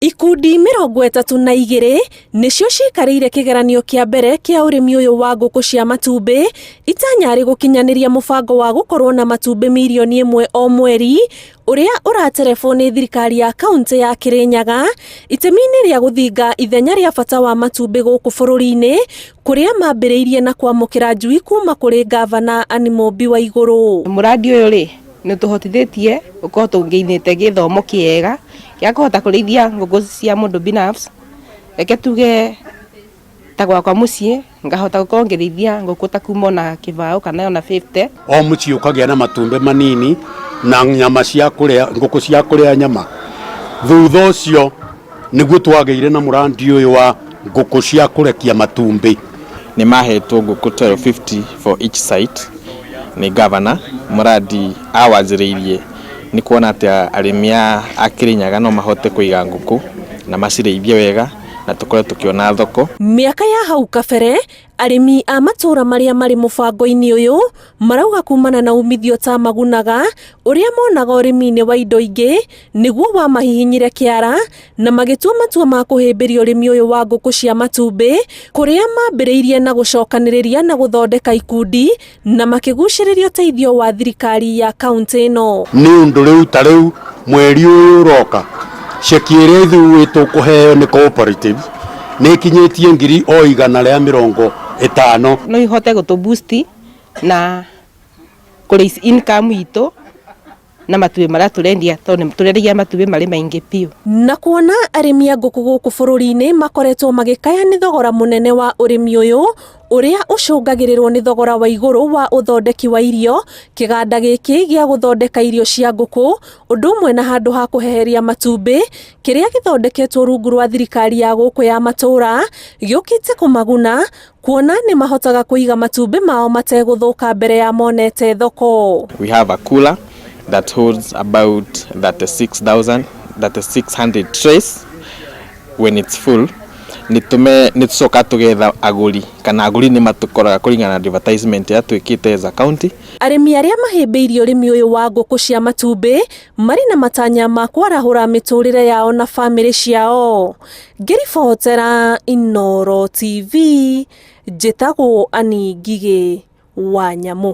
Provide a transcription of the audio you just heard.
Ikundi 32 nĩcio cikarĩire kĩgeranio kĩa mbere kĩa ũrĩmi ũyũ wa ngũkũ cia matumbĩ, itanya rĩ gũkinyanĩria mũbango wa gũkorwo na matumbĩ 1 mirioni o mweri ũrĩa ũraterebwo nĩ thirikari ya kaunti ya Kirinyaga itemi-inĩ rĩa gũthinga ithenya rĩa bata wa matumbĩ gũkũ bũrũri-inĩ, kũrĩa mambĩrĩirie na kwamũkĩra njui kuma kũrĩ ngavana Anne Mũmbi Waigũrũ. Mũrandi ũyũ rĩ, nĩ ũtũhotithĩtie gũkorwo tũngĩinĩte gĩthomo kĩega gĩa kũhota kũrĩithia ngũkũ cia mũndũ binafsi. Reke tuge ta gwakwa mũciĩ ngahota gũkorwo ngĩrĩithia ngũkũ ta kuma ona kĩbaũ kana ona 50. O mũciĩ ũkagĩa na matumbĩ manini na nyama cia kũrĩa, ngũkũ cia kũrĩa nyama. Thutha ũcio nĩguo twagĩire na mũrandi ũyũ wa ngũkũ cia kũrekia matumbĩ. Nĩ mahetwo ngũkũ 1250 for each site nĩ governor. Mũrandi awanjĩrĩirie nĩ kuona atĩ arĩmi a Kĩrĩnyaga no mahote kũiga ngũkũ na macirĩithie wega na tũkorwo tũkĩona thoko. Mĩaka ya hau kabere, arĩmi a matũũra marĩa marĩ mũbango-inĩ ũyũ marauga kumana na umithio ta magunaga ũrĩa monaga ũrĩmi-inĩ wa indo ingĩ nĩguo wamahihinyire kĩara na magĩtua matua ma kũhĩmbĩria ũrĩmi ũyũ wa ngũkũ cia matumbĩ, kũrĩa mambĩrĩirie na gũcokanĩrĩria na gũthondeka ikundi na makĩgucĩrĩria ũteithio wa thirikari ya kaunti ĩno. Nĩ ũndũ rĩu ta rĩu mweri ũyũ ũroka, ceki ĩrĩa ithuĩ tũkũheo nĩ cooperative nĩ ĩkinyĩtie 150,000. No ihote gũtũ boost na kũ raise income itũ na matumbĩ marĩa tũrendia, tondũ tũrendagia matumbĩ marĩ maingĩ biũ. Na kuona arĩmi a ngũkũ gũkũ bũrũri-inĩ makoretwo magĩkaya nĩ thogora mũnene wa ũrĩmi ũyũ ũrĩa ũcũngagĩrĩrwo nĩ thogora wa igũrũ wa ũthondeki wa irio, kĩganda gĩkĩ gĩa gũthondeka irio cia ngũkũ ũndũ ũmwe na handũ ha kũheheria matumbĩ kĩrĩa gĩthondeketwo rungu rwa thirikari ya gũkũ ya matũũra gĩũkĩte kũmaguna, kuona nĩ mahotaga kũiga matumbĩ mao mategũthũka mbere ya monete thoko. We have a cooler that holds about 36,000, 3600 trays when it's full. Nĩ tũcoka tũgetha agũri kana agũri nĩ matũkoraga kũringana na advertisement ĩrĩa twĩkĩte as a county. Arĩmi arĩa mahĩmbĩirie ũrĩmi ũyũ wa ngũkũ cia matumbĩ marĩ na matanya ma kwarahũra mĩtũrĩre yao na bamĩrĩ ciao. Ngĩribotera Inooro TV, njĩtagwo Annie Ngigĩ wa Nyamũ.